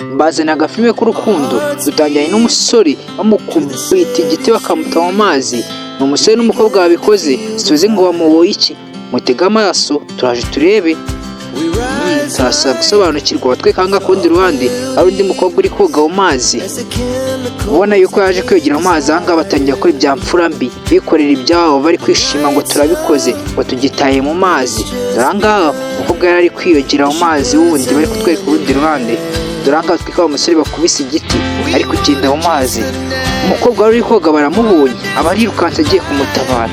Mbazana agafilime k'urukundo. Dutangiranye n'umusore bamukubita igiti, bakamuta mu mazi. Ni umusore n'umukobwa babikoze, situzi ngo bamuboye iki. Mutege amaso, turaje turebe. Turasaba gusobanukirwa. Batwekanga ku rundi ruhande hari undi mukobwa uri koga mu mazi, ubona yuko yaje kwiyugira mu mazi. Ahangaha batangira gukora ibya mfura mbi, bikorera ibyabo, bari kwishima ngo turabikoze, ngo tugitaye mu mazi. Dore ahangaha umukobwa yari ari kwiyugira mu mazi wundi bari kutwereka urundi ruhande. Dore ahangaha twika umusore bakubise igiti, ari kugenda mu mazi. Umukobwa wari uri koga baramubonye, aba arirukanse agiye kumutabara.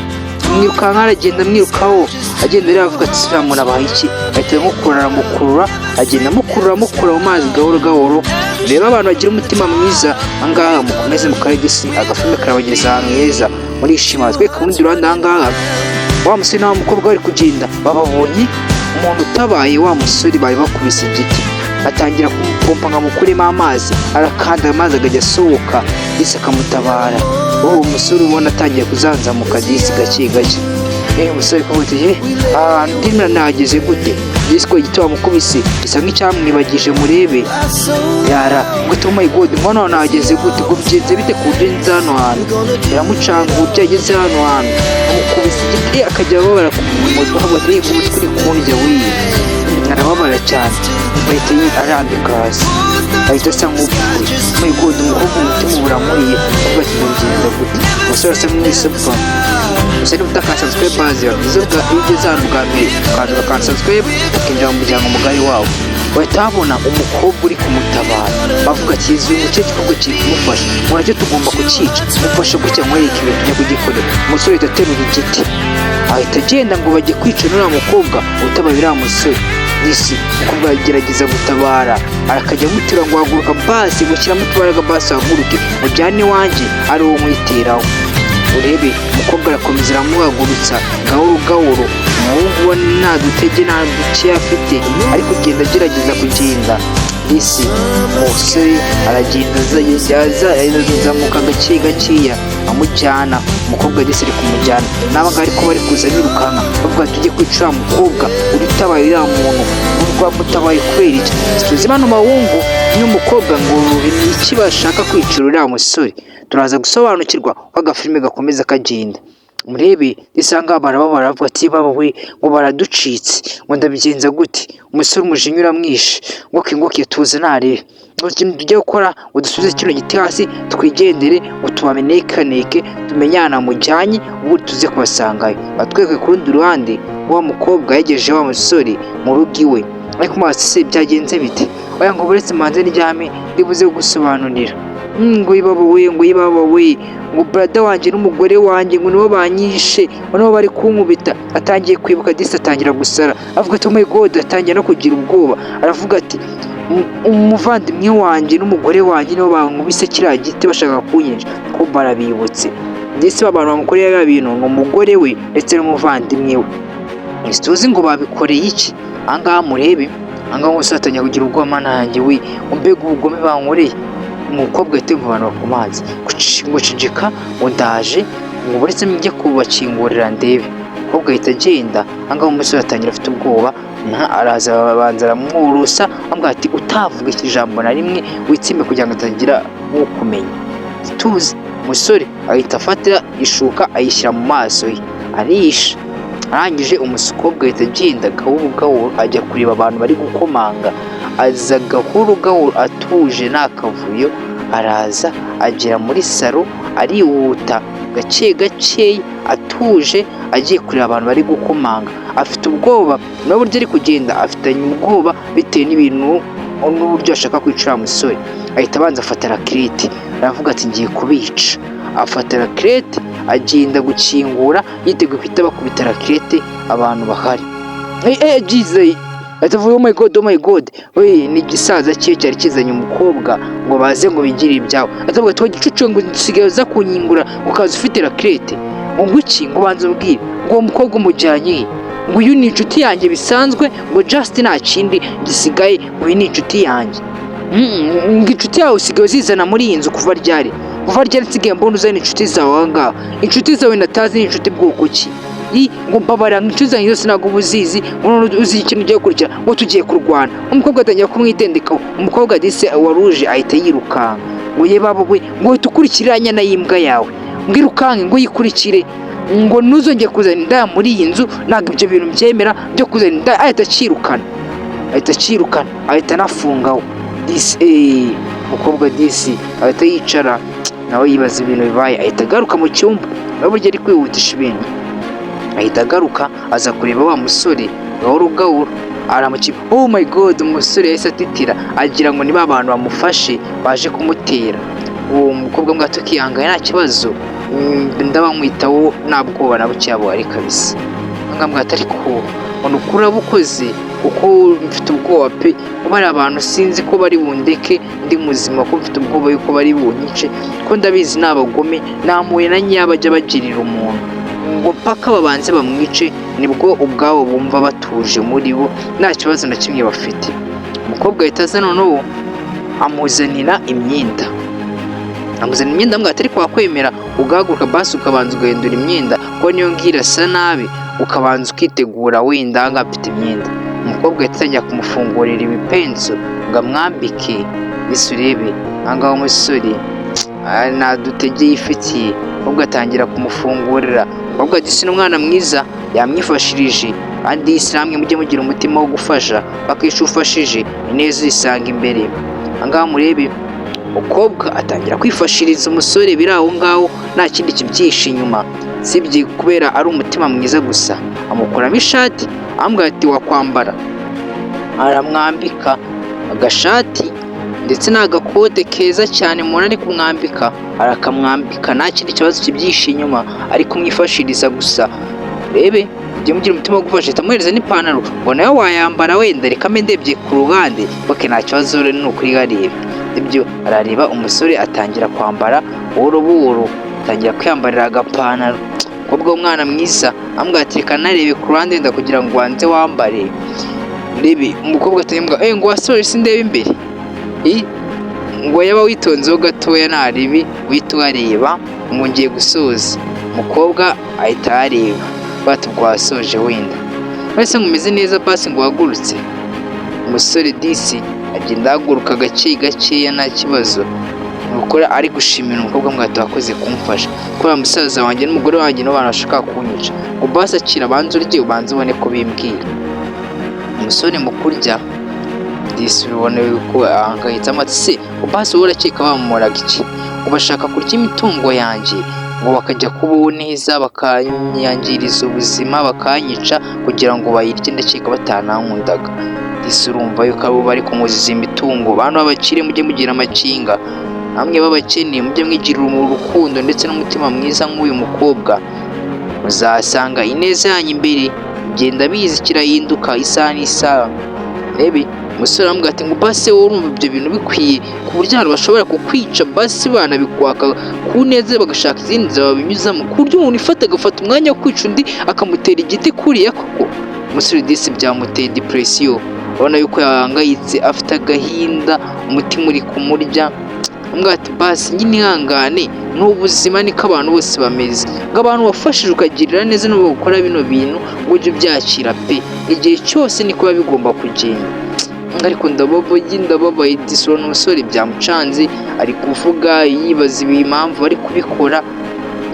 Amwirukanka, aragenda amwirukaho, agenda rero avuga ati: "Uriya muntu abaye iki?" Ahita amukurura, aramukurura, agenda amukurura, amukura mu mazi gahoro gahoro. Rero abantu bagira umutima mwiza ahangaha, mukomeze mukaregisi, agafilime karabageza ahantu heza, murishima. Tweka ku rundi ruhande ahangaha wa musore na wa mukobwa bari kugenda, bababonye umuntu utabaye wa musore bari bakubise igiti, atangira kumupompa ngo amukuremo amazi. Arakanda, amazi akajya asohoka, disi akamutabara. Uwo musore ubona atangiye kuzanzamuka disi gake gake. Umusore kuvuga ati: "Ye, ahantu ndimo nahageze gute?" Disi ko igiti bamukubise gisa nk'icyamwibagije. Murebe yara ngo: "Oh my God, ngo hano nahageze gute? Ngo bigenze bite ku buryo nza hano hantu?" Biramucanga uburyo yageze hano hantu. Amukubise igiti, akajya ababara ku mutwe, avuga ati: "Umutwe uri kundya wiye." Arababara cyane, ahita arambika hasi, ahita asa nk'upfuye. Oh my God, umukobwa umutima uramuriye, avuga ati: "Ngo bigenda gute?" Umusore asa nk'uwisopfa. Gusa niba utakanda subscribe, biba byiza iyo ugeze ahantu bwa mbere ukaza ugakanda subscribe, ukinjira mu muryango mugari wawo. Bahita babona umukobwa uri kumutabara, bavuga ati: "Uyu mukecuru gikorwa kiri kumufasha, ngo nacyo tugomba kucyica. Mufashe gutya, nkwereke ibintu tujya kugikorera." Umusore ahita aterura igiti, ahita agenda ngo bajye kwica n'uriya mukobwa utabaye uriya musore. Disi umukobwa agerageza gutabara, arakajya amuterura ngo: "Haguruka basi," ngo: "Shyiramo utubaraga basi, haguruke mujyane iwanjye ari uwo mwiteraho urebe." Umukobwa arakomeza, aramuhagurutsa gahoro gahoro. Umuhungu ubona nta dutege, nta duke afite, ari kugenda agerageza kugenda. Disi umusore aragenda aza azamuka gake gakeya, amujyana. Umukobwa disi ari kumujyana n'aba ariko bari kuza birukanka, bavuga: "Tujye kwica uriya mukobwa uri utabaye uriya muntu." Rwamutabaye kubera iki? Tuzi bano bahungu n'umukobwa ngo ni iki bashaka kwicira uriya musore? Turaza gusobanukirwa uko agafilime gakomeza kagenda. Murebe isanga barababara, baravuga ati: "Baba we," ngo "baraducitse," ngo "ndabigenza gute?" Umusore umujinya uramwishe, ngo kingoke tuze narebe ngo ikintu tujya gukora, ngo dusubize kino giti hasi, twigendere, ngo tubamenekaneke, tumenye ahantu mujyanye, ubundi tuze kubasangayo. Batwereke ku rundi ruhande wa mukobwa yegereje wa musore mu rugo iwe, ariko maso se byagenze bite? Oya, ngo buretse manze ndyame, ndibuze gusobanurira. Ngo ibaba we, ngo ibaba we, ngo brother wanjye n'umugore wanjye ngo nibo banyishe, ngo nibo bari kunkubita. Atangiye kwibuka disi, atangira gusara, avuga ati: "Oh my God." Atangira no kugira ubwoba, aravuga ati: "Umuvandimwe wanjye n'umugore wanjye nibo bankubise kiriya giti bashaka kunyica." Ko barabibutse ndetse abantu bamukoreye biriya bintu ni umugore we ndetse n'umuvandimwe we. Tuzi ngo babikoreye iki? Ahangaha murebe, ahangaha umusore atangira kugira ubwoba: "Mana yanjye we, mbega ubugome bankoreye!" Umukobwa ahita yumva abantu bakomanze, ngo: "Ceceka," ngo "ndaje," ngo "buretse njye kubakingurira ndebe." Umukobwa ahita agenda. Ahangaha umusore atangira afite ubwoba, araza, arabanza aramwurusa, amubwira ati: "Utavuga ijambo na rimwe, witsime kugira ngo atagira ukumenya." Tuzi umusore ahita afata ishuka, ayishyira mu maso ye, arisha. Arangije umukobwa ahita agenda gahoro gahoro, ajya kureba abantu bari gukomanga. Aza gahoro gahoro, atuje, nta kavuyo. Araza agera muri salo, arihuta gake gakeya, atuje, agiye kureba abantu bari gukomanga. Afite ubwoba n'uburyo ari kugenda afitanye ubwoba, bitewe n'ibintu n'uburyo ashaka kwica uriya musore. Ahita abanza afata raclette, aravuga ati: "Ngiye kubica." Afata raclette, agenda gukingura, yiteguye guhita bakubita raclette abantu bahari. Byiza, ahita avuga: "Oh my God, oh my God we!" Ni igisaza cye cyari kizanye umukobwa ngo baze ngo bigire ibyabo. Atavuga ati: "Gicucu," ngo "usigaye uza kunyingura, ukaza ufite raclette?" Ngo nguki? Ngo banza ubwire, ngo uwo mukobwa umujyanye he? Ngo uyu ni inshuti yanjye bisanzwe, ngo just nta kindi gisigaye, ngo uyu ni inshuti yanjye. Ngo inshuti yawe usigaye uzizana muri iyi nzu kuva ryari? Kuva ryari nsigaye mbona uzana inshuti zawe aha ngaha? Inshuti zawe natazi ni inshuti bwoko ki? Ngo mbabara, inshuti zanjye zose ntabwo uba uzizi, ngo none uzi ikintu ugiye gukurikira, ngo tugiye kurwana. Umukobwa atangira kumwitendekaho. Umukobwa dise waruje ahita yirukanka, ngo ye baba we, ngo uhita ukurikira nyana y'imbwa yawe, ngo irukanke, ngo yikurikire, ngo ntuzongere kuzana indaya muri iyi nzu, ntabwo ibyo bintu mbyemera byo kuzana indaya. Ahita akirukana, ahita akirukana, ahita anafungaho disi. Umukobwa disi ahita yicara nawe yibaza ibintu bibaye. Ahita agaruka mu cyumba nawe, burya ari kwihutisha ibintu. Ahita agaruka, aza kureba wa musore gahoro gahoro, aramukiba. Oh my God! Umusore yahise atitira, agira ngo ni ba bantu bamufashe baje kumutera. Uwo mukobwa mbwa tukihangana, nta kibazo, ndaba nkwitaho, nta bwoba na bukeya buhari kabisa. Ngambwa ati ariko ngo ukuri urabukoze, kuko mfite ubwoba pe, kuba ari abantu sinzi ko bari bundeke ndi muzima, ko mfite ubwoba yuko bari bunyice, ko ndabizi ni abagome, namuye na nyaba bajya bagirira umuntu ngo mpaka babanze bamwice, nibwo ubwabo bumva batuje muri bo, nta kibazo na kimwe bafite. Umukobwa ahita aza noneho amuzanira imyenda, amuzanira imyenda, amubwira ati ariko wakwemera ugahaguruka basi ukabanza ugahindura imyenda, ko niyo ngiyo irasa nabi, ukabanza ukitegura wenda, aha ngaha mfite imyenda. Umukobwa ahita atangira kumufungurira ibipensu ngo amwambike. Ese urebe aha ngaha umusore nta dutege yifitiye. Umukobwa atangira kumufungurira. Umukobwa ati si n'umwana mwiza, yamwifashirije. Kandi isi namwe mujye mugira umutima wo gufasha, bakisha ufashije ineza uyisanga imbere. Aha ngaha murebe, umukobwa atangira kwifashiriza umusore biri aho ngaho, nta kindi kibyihishe inyuma sibye kubera ari umutima mwiza gusa. Amukuramo ishati, amubwira ati wakwambara, aramwambika agashati ndetse n'agakote keza cyane. Umuntu ari kumwambika, arakamwambika, nta kindi kibazo kibyihishe inyuma, ari kumwifashiriza gusa. Rebe, ujye mugira umutima wo gufasha. Ahita amuhereza n'ipantaro ngo nawe wayambara wenda, reka mbe ndebye ku ruhande. OK, nta kibazo, ni ukuri areba ibyo arareba. Umusore atangira kwambara buhoro buhoro, atangira kwiyambarira agapantaro. Umukobwa w'umwana mwiza amubwira ati reka narebe ku ruhande wenda kugira ngo wanze wambare. Rebe, umukobwa atangira ngo wasoje sindebe imbere. Ngo yaba witonzeho gatoya, naribi uhita uhareba, ngo ngiye gusoza. Umukobwa ahita areba, bati ubwo wasoje wenda wese ngo umeze neza basi, ngo uhagurutse. Umusore disi agenda ahaguruka gake gakeya, nta kibazo. Nukora ari gushimira umukobwa ngo ati wakoze kumfasha, kubera musaza wanjye n'umugore wanjye nibo bantu bashaka kunyica, ngo basi akira abanze urye, ubanze ubone ko bimbwira. Umusore mu kurya disi ubona yuko ahangayitse, ati se basi wowe urakeka bamumoraga iki? Ngo bashaka kurya imitungo yanjye, ngo bakajya kubaho neza, bakanyangiriza ubuzima, bakanyica kugira ngo bayirye, ndakeka batanankundaga. Disi urumva yuko abo bari kumuziza imitungo. Bantu b'abakire mujye mugira amakinga, namwe b'abakene mujye mwigirira urukundo ndetse n'umutima mwiza nk'uyu mukobwa, muzasanga ineza yanyu imbere genda biza kirahinduka isaha n'isaha. Rebe, umusore aramubwira ati ngo basi wowe urumva ibyo bintu bikwiye, ku buryo abantu bashobora kukwica basi banabikwaka ku neza, bagashaka izindi nzira babinyuzamo, ku buryo umuntu ifata agafata umwanya wo kwica undi, akamutera igiti kuriya koko? Umusore disi byamuteye depression, urabona yuko yahangayitse, afite agahinda, umutima uri kumurya. Amubwira ati basi nyine ihangane, ni ubuzima, niko abantu bose bameze, ngo abantu wafashije ukagirira neza n'ubu gukora bino bintu, ngo ujye ubyakira pe, igihe cyose niko biba bigomba kugenda. Ariko ndababaye, ndababaye. Disi urabona umusore byamucanze, ari kuvuga yibaza impamvu bari kubikora,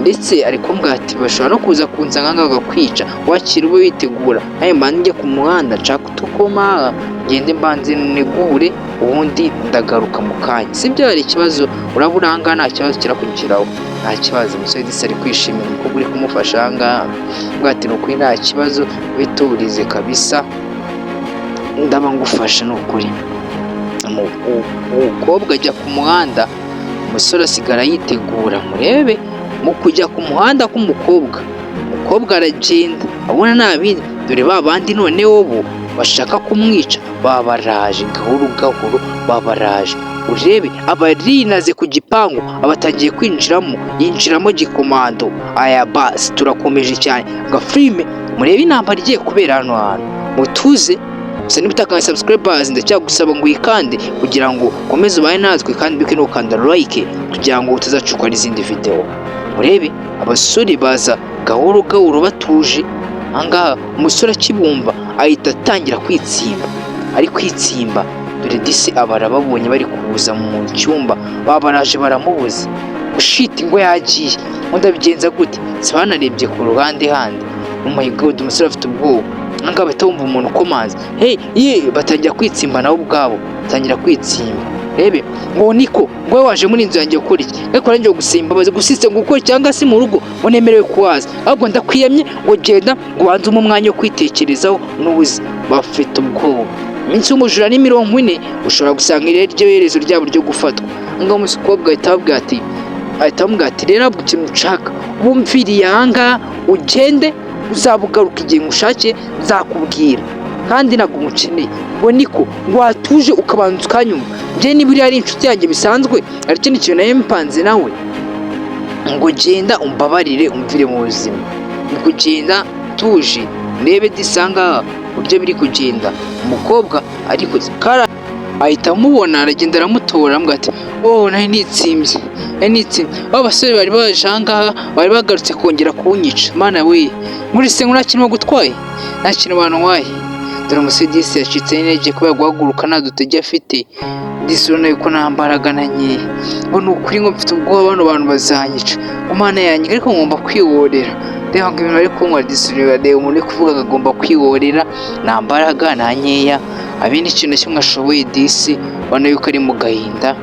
ndetse ari kumbwira ati bashobora no kuza kunsanga ngaha bakakwica, wakira ube witegura, nawe mbanze njye ku muhanda nshaka utukoma, ngende mbanze negure, ubundi ndagaruka mu kanya. Sibyo, hari ikibazo uraba aha ngaha, nta kibazo kirakugeraho, nta kibazo. Umusore disi ari kwishimira umukobwa uri kumufasha aha ngaha, avuga ati ni ukuri nta kibazo, witurize kabisa, ndaba ngufasha ni ukuri. Umukobwa ajya ku muhanda, umusore asigara yitegura. Murebe mu kujya ku muhanda k'umukobwa, umukobwa aragenda abona nta bindi. Dore ba bandi noneho bo bashaka kumwica babaraje gahoro gahoro, babaraje. Urebe abarinaze ku gipangu, abatangiye kwinjiramo, yinjiramo gikomando. Aya basi turakomeje cyane agafilime, murebe intambara igiye kubera hano hantu. Mutuze gusa, niba utakanda subscribers ndacyagusaba ngo uyikande kugira ngo ukomeze ubane natwe, kandi wibuke no gukanda like kugira ngo utazacikwa n'izindi video. Murebe abasore baza. Gahoro gahoro batuje. Ahangaha umusore akibumva ahita atangira kwitsimba, ari kwitsimba. Dore disi aba arababonye bari kuza mu cyumba, baba baraje baramubuza. Shit, ngo yagiye, ngo ndabigenza gute? Si banarebye ku ruhande handi. Oh my God, umusore afite ubwoba. Ahangaha bahita bumva umuntu ukomanze. Hey ye, batangira kwitsimba nabo ubwabo, batangira kwitsimba. Rebe ngo niko ngo wowe waje muri inzu yanjye gukora iki? Ariko nanjye gusimba baze gusitse ngo gukora cyangwa se mu rugo ngo nemerewe kuhaza? Ahubwo ndakwiyamye ngo genda, ngo ubanze umpe umwanya wo kwitekerezaho. N'ubuzi bafite ubwoba. Iminsi y'umujura ni 40, ushobora gusanga iri ryo herezo ryabo ryo gufatwa. Ahangaha umukobwa ahita ababwira ati, ahita amubwira ati: "Rero ahubwo ikintu nshaka, wumviriye ahangaha, ugende, uzaba ugaruka igihe ngushake nzakubwira, kandi ntabwo ngukeneye." Ngo niko, ngo watuje ukabanza ukanyumva? Njye niba uriya ari inshuti yanjye bisanzwe, hari ikindi kintu nawe mpanze nawe. Ngo genda, umbabarire, umvire mu buzima. Mu kugenda tuje, ndebe disanga uburyo biri kugenda. Umukobwa ariko kara ahita amubona, aragenda aramutora, aramubwira ati: "Oh, nari nitsimbye, nari nitsimbye, ba basore bari baje ahangaha bari bagarutse kongera kunyica. Mana we, muri se ngo nta kintu bagutwaye, nta kintu bantwaye." Dore umusore disi yacitse intege kubera guhaguruka nta dutege afite. Disi urabona yuko nta mbaraga na nkeya. Ngo ni ukuri, ngo mfite ubwoba, bano bantu bazanyica, ngo Mana yanjye, ariko ngomba kwihorera. Reba ngo ibintu bari kunywa. Disi reba umuntu uri kuvuga ngo agomba kwihorera, nta mbaraga nta nkeya, abe n'ikintu na kimwe ashoboye. Disi ubona yuko ari mu gahinda.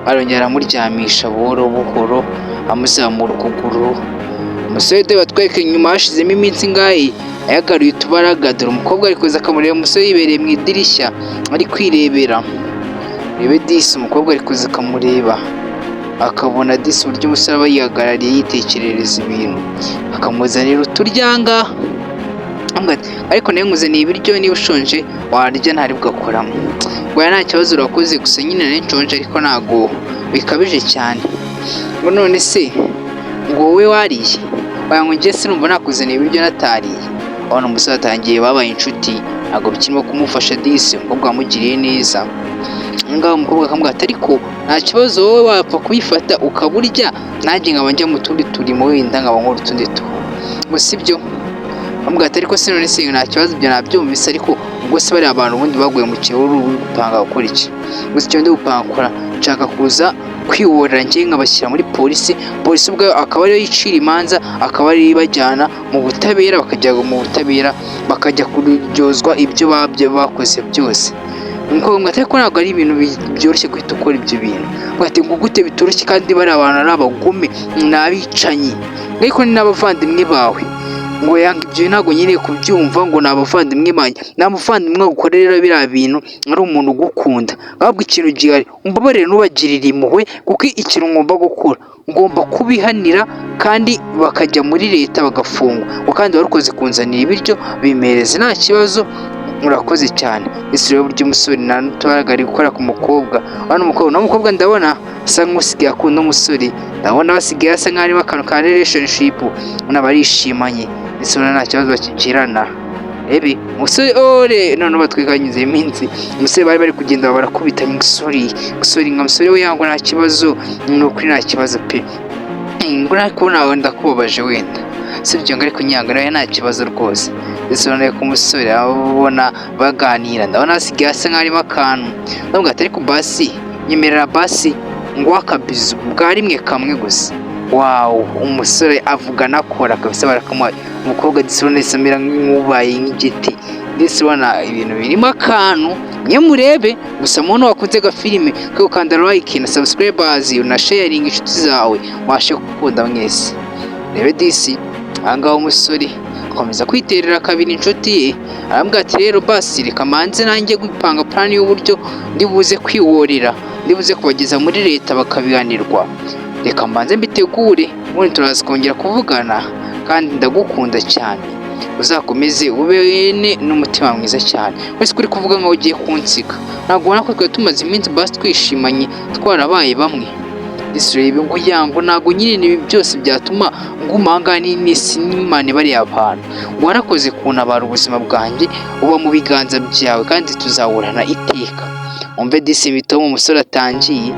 Arongera aramuryamisha buhoro buhoro, amuzamura ukuguru. Umusore dore batwereka inyuma hashizemo iminsi ingahe, ayagaruye utubaraga. Dore umukobwa ari kuza akamureba, umusore yibereye mu idirishya ari kwirebera. Rebe disi umukobwa ari kuza akamureba, akabona disi uburyo umusore aba yihagarariye yitekerereza ibintu, akamuzanira uturyanga. "Ariko nawe nkuzaniye ibiryo, niba ushonje warya, ntari bugakoramo." Ngo nta kibazo, urakoze, gusa nyine nari nshonje ariko ntago bikabije cyane. Ngo none se ngo wowe wariye? Wagira ngo njye sinumva nakuzaniye ibiryo natariye. Urabona umusore atangiye, babaye inshuti, ntabwo bikirimo kumufasha. Disi umukobwa wamugiriye neza. Ngaho umukobwa akamubwira ati: "Ariko nta kibazo, wowe wapfa kubifata ukaburya, nanjye nkaba njya mu tundi turimo, wenda nkaba nkora utundi tuntu." Ngo sibyo? Bamubwira ati: "Ariko se none se nta kibazo, ibyo nabyumvise, ariko ubwo se bariya abantu ubundi baguye mu gihuru uri gupanga gukora iki?" Gusa icyo ndi gupanga gukora, nshaka kuza kwihorera njye nkabashyira muri polisi, polisi ubwayo akaba ariyo yicira imanza, akaba ariyo ibajyana mu butabera, bakajya mu butabera, bakajya kuryozwa ibyo babyo bakoze byose. Umukobwa ati: "Ariko ntabwo ari ibintu byoroshye guhita ukora ibyo bintu." Ati: "Ngo gute bitoroshye kandi bariya abantu ari abagome, ni abicanyi, ariko ni n'abavandimwe bawe?" Ngo yanga, ibyo ntabwo nkeneye kubyumva, ngo ni abavandimwe banjye. Nta muvandimwe wagukorera biriya bintu ari umuntu ugukunda. Ahubwo ikintu gihari, umbabarire ntubagirire impuhwe, kuko ikintu ngomba gukora ngomba kubihanira, kandi bakajya muri leta bagafungwa. Ngo kandi warakoze kunzanira ibiryo, bimereze nta kibazo, urakoze cyane. Ese rero uburyo umusore nta n'utubaraga ari gukora ku mukobwa hano, umukobwa n'umukobwa ndabona asa nk'usigaye akunda umusore, ndabona basigaye asa nk'aho harimo akantu ka relationship, ubona barishimanye, ese ubona nta kibazo bakigirana. Rebe umusore ore none batwikanyuze iminsi, umusore bari bari kugenda barakubitanye. Umusore, umusore nka musore we yango nta kibazo, ni ukuri nta kibazo pe. Ngo ariko nawe ndakubabaje wenda sibyo? Ngo ariko nyanga nawe nta kibazo rwose. Ese urabona ko umusore ubona baganira, ndabona hasigaye asa nk'aho harimo akantu. Ndavuga ati: "Ariko basi nyemerera, basi ngo akabizu bwa rimwe kamwe gusa." Wow, umusore avuga anakora kabisa, barakamuha. Umukobwa disi urabona amera nk'ubaye nk'igiti. Disi ubona ibintu birimo akantu. Mwe murebe gusa, muntu wakunze agafilime, gukanda like na subscribers na sharing inshuti zawe, mwashe gukunda mwese. Rebe disi ahangaha umusore akomeza kwiterera kabiri inshuti ye, arambwira ati: "Rero basi reka manze nanjye gupanga plan y'uburyo ndi buze kwihorera, ndi buze kubageza muri leta bakabihanirwa. Reka mbanze mbitegure, ubundi turaza kongera kuvugana, kandi ndagukunda cyane, uzakomeze ube n'umutima mwiza cyane." Wese kuri kuvuga nkaho ugiye kunsiga, ntabwo ubona ko twari tumaze iminsi basi twishimanye, twarabaye bamwe? Disi ngo yango ntabwo nyine ibi byose byatuma nguma ahangaha n'isi n'Imana bariya bantu. Warakoze kuntabara, ubuzima bwanjye buba mu biganza byawe, kandi tuzahorana iteka. Wumve disi imitoma umusore atangiye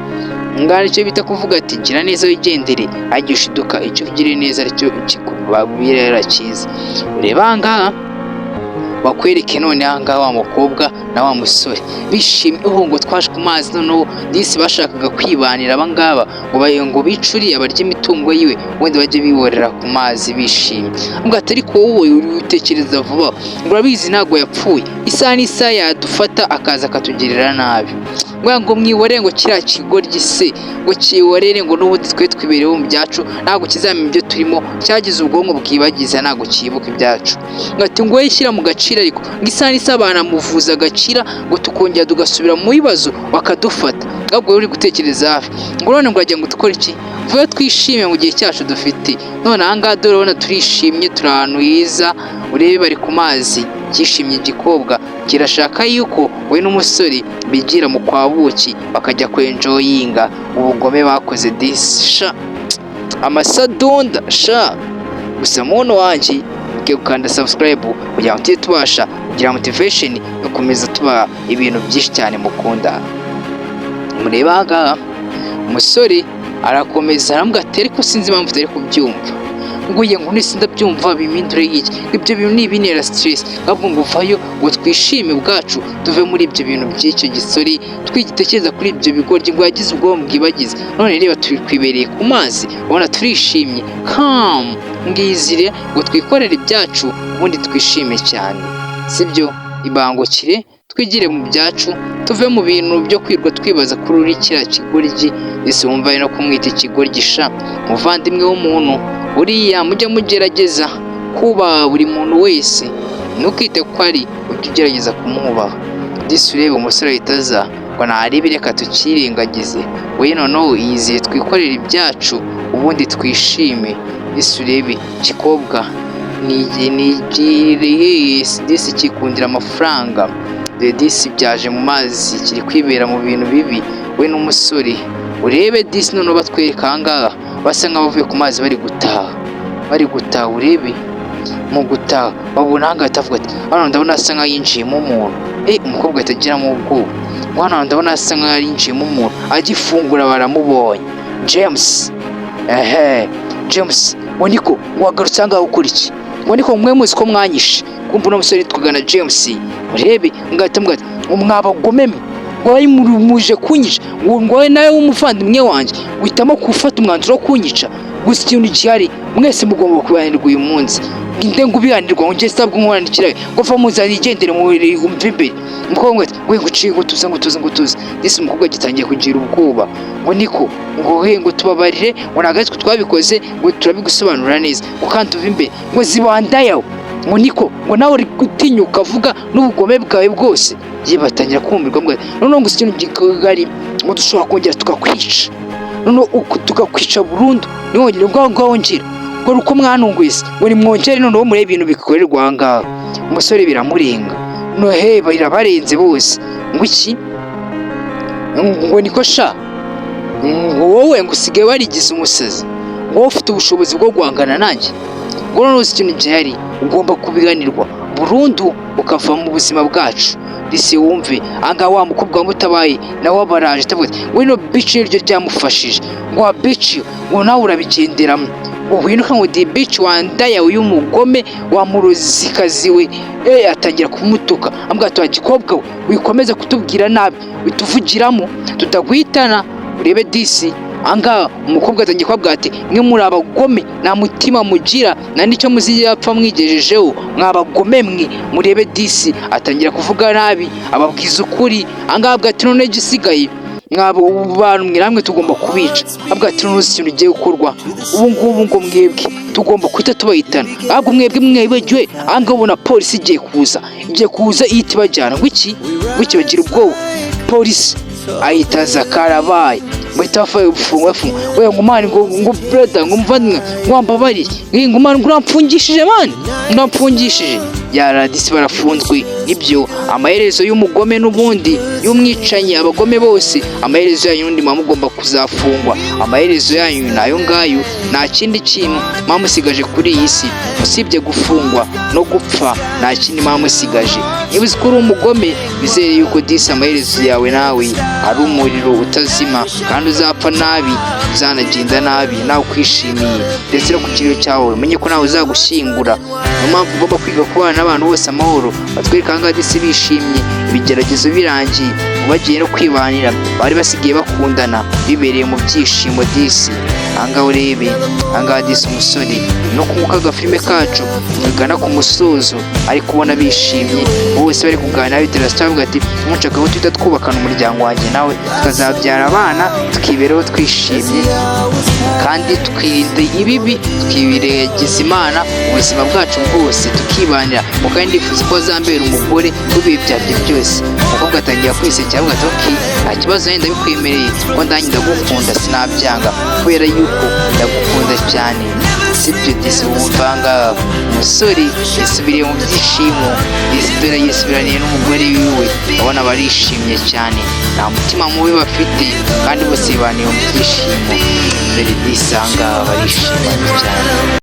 ngana, icyo bita kuvuga ati: "Gira neza wigendere," agiye ushiduka icyo ugiriye neza aricyo kikubye. Babirera cyiza. Ureba aha ngaha, bakwereke none aha ngaha wa mukobwa na wa musore bishimye ubu ngo twaje ku mazi. Noneho disi bashakaga kwibanira aba ngaba ngo bicuriye abarya imitungo yiwe, wenda bajye bihorera ku mazi bishimye. Ngo ati: "Ariko wowe uri utekereza vuba." Ngo: "Urabizi, ntabwo yapfuye, isaha n'isaha yadufata akaza akatugirira nabi." Ngo mwihorere, ngo kiriya kigoryi se, ngo kihorere, ngo n'ubundi twe twibereyeho mu byacu, ntabwo kizamenya ibyo turimo, cyagize ubwonko bwibagiza, ntabwo cyibuka ibyacu. Ngo ati: "Ngo wowe shyira mu gaciro, ariko ngo isaha n'isaha banamuvuza agakira, ngo tukongera tugasubira mu bibazo bakadufata, ahubwo wowe uri gutekereza hafi." Ngo none ngo wagira ngo dukore iki? Vuba twishime mu gihe cyacu dufite none aha ngaha. Dore urabona turishimye, turi ahantu heza. Urebe, bari ku mazi, cyishimye. Igikobwa kirashaka yuko we n'umusore bigira mu kwa buki, bakajya kwenjoyinga ubugome bakoze. Disi sha, amasadonda sha. Gusa muntu wanjye, ugiye gukanda subscribe kugira ngo tujye tubasha kugira motivation yo gukomeza tubaha ibintu byinshi cyane mukunda. Mureba aha ngaha, umusore arakomeza aramubwira ati: "Ariko sinzi impamvu utari kubyumva." Ngo ye, ngo nese ndabyumva bimindure iki? Ibyo bintu ni ibintera stress. Ahubwo ngo uvayo, ngo twishime ubwacu, tuve muri ibyo bintu by'icyo gisore, twigitekereza kuri ibyo bigoryi, ngo yagize ubwonko bwibagiza. None reba, turi twibereye ku mazi, ubona turishimye kam ngizire, ngo twikorere ibyacu ubundi twishime cyane, sibyo? Ibangukire, twigire mu byacu, tuve mu bintu byo kwirwa twibaza kuri uri kiriya kigoryi. Ese wumva ari no kumwita ikigoryi sha? Muvandimwe w'umuntu, buriya mujye mugerageza kubaha buri muntu wese, ntukite ko ari, ujye ugerageza kumwubaha. Disi urebe, umusore ahita aza ngo ntarebe, reka tukirengagize. We noneho yizeye, twikorere ibyacu ubundi twishime. Disi urebe gikobwa disi kikundira amafaranga. Dore disi byaje mu mazi, kiri kwibera mu bintu bibi we n'umusore. Urebe disi, noneho batwereka aha ngaha basa nk'abavuye ku mazi, bari gutaha, bari gutaha. Urebe mu gutaha babona aha ngaha, atavuga ati: "Hano ndabona asa nk'aho yinjiyemo umuntu." Umukobwa ahita agiramo ubwoba, ngo: "Hano ndabona asa nk'aho yinjiyemo umuntu." Agifungura baramubonye, James. Ehe, James ngo: "Niko, ngo wagarutse aha ngaha ukora iki?" Ngo: "Niko, mwe muzi ko mwanyishe?" Kumva uno musore yitwaga na James. Urebe, ngahita mubwira ati: "Ngo mwabagome mwe, ngo bari muje kunyica, ngo wowe nawe w'umuvandimwe wanjye uhitamo gufata umwanzuro wo kunyica. Gusa ikintu gihari, mwese mugomba kubihanirwa uyu munsi." Nde ngo ubihanirwa? Ngo njye sabwo nkoranikira, ngo va muzane igendere umve imbere. Umukobwa ngo ati: "We, ngo uciye, ngo tuze, ngo tuze, ngo tuze." Disi umukobwa gitangiye kugira ubwoba. Ngo niko, ngo he, ngo tubabarire, ngo ntabwo ari twe twabikoze, ngo turabigusobanurira neza, ngo kandi tuve imbere, ngo zibandayawe. Ngo niko, ngo nawe uri gutinyuka avuga n'ubugome bwawe bwose? Ye, batangira kumirwa. Ngo noneho ngo ikintu gikagari, ngo dushobora kongera tukakwica, noneho tukakwica burundu, ntiwongere ngo ngaho wongera ngo uko mwantunguye se, ngo nimwongere noneho murebe ibintu bikorerwa aha ngaha. Umusore biramurenga, nohe birabarenze bose. Ngo iki? Ngo niko sha, ngo wowe ngo usigaye warigize umusazi, ngo wowe ufite ubushobozi bwo guhangana nanjye, ngo noneho uzi ikintu gihari, ugomba kubiganirwa burundu, ukava mu buzima bwacu. Disi wumve ahangaha, wa mukobwa wamutabaye nawe abaraje, atavuga ati: "Wino bitch niryo ryamufashije." Ngo: "Wa bitch," ngo, "nawe urabigenderamo," ngo winuka, ngo di bitch wandaya y'umugome wa murozikazi we. Atangira kumutuka, ambwira ati: "Wa gikobwa we, wikomeza kutubwira nabi, wituvugiramo tutaguhitana." Urebe disi ahangaha, umukobwa atangiye kubabwira ati: "Mwe muri abagome, nta mutima mugira, nta n'icyo muzapfa mwigejejeho, mwabagome mwe." Murebe disi atangira kuvuga nabi, ababwiza ukuri. Ahangaha avuga ati: "None igisigaye, mwabo bantu mwe namwe tugomba kubica." Avuga ati: "None ikintu gigiye gukorwa ubu ngubu, ngo mwebwe tugomba guhita tubahitana. Ahubwo mwebwe mwibagiwe, ahangaha ubona polisi igiye kuza, igiye kuza ihita ibajyana." Ngo iki? Ngo iki? Bagira ubwoba, polisi ahita aza, karabaye, bahita bafunga, bafunga we. Ngo man, ngo brother, ngo muvandimwe, ngo wambabariye, ngo man, ngo uramfungishije, man, uramfungishije. Yaradisi barafunzwe. Nibyo amaherezo y'umugome n'ubundi y'umwicanyi. Abagome bose, amaherezo yanyu n'undi muba mugomba kuzafungwa. Amaherezo yanyu ni ayo ngayo, nta kindi kintu muba musigaje kuri iyi si usibye gufungwa no gupfa. Nta kindi muba musigaje. Niba uzi ko uri umugome, wizere yuko disi amaherezo yawe nawe ari umuriro utazima, kandi uzapfa nabi, uzanagenda nabi, nawe ukwishimiye. Ndetse no ku kiriyo cyawe umenye ko nawe uzagushyingura. Niyo mpamvu ugomba kwiga kubana n'abantu bose amahoro. Batwereka ahangaha disi bishimye, ibigeragezo birangiye, bagiye no kwibanira, bari basigaye bakundana, bibereye mu byishimo disi. Ahangaha urebe, ahangaha disi umusore no kunguka. Agafilime kacu kagana ku musozo, ariko ubona bishimye bose, bari kuganira bitera bavuga ati: "Nshaka ko tuhita twubakana umuryango wanjye nawe, tukazabyara abana, tukiberaho twishimye, kandi twirinda ibibi, twiregiza Imana ubuzima bwacu bwose, tukibanira. Kandi ndifuza ko azambera umugore w'ibihe byanjye byose." Umukobwa atangira kwisekera, avuga ati: "Okay, nta kibazo, wenda ndabikwemereye ko ndanjye ndagukunda, sinabyanga kubera yuko ndagukunda cyane." Sibyo disi? Wumva ngaha umusore yisubiriye mu byishimo disi, dore yisubiraniye n'umugore wiwe. Urabona barishimye cyane, nta mutima mubi bafite, kandi bose bibaniye mu byishimo. Dore disi ahangaha barishimanye cyane.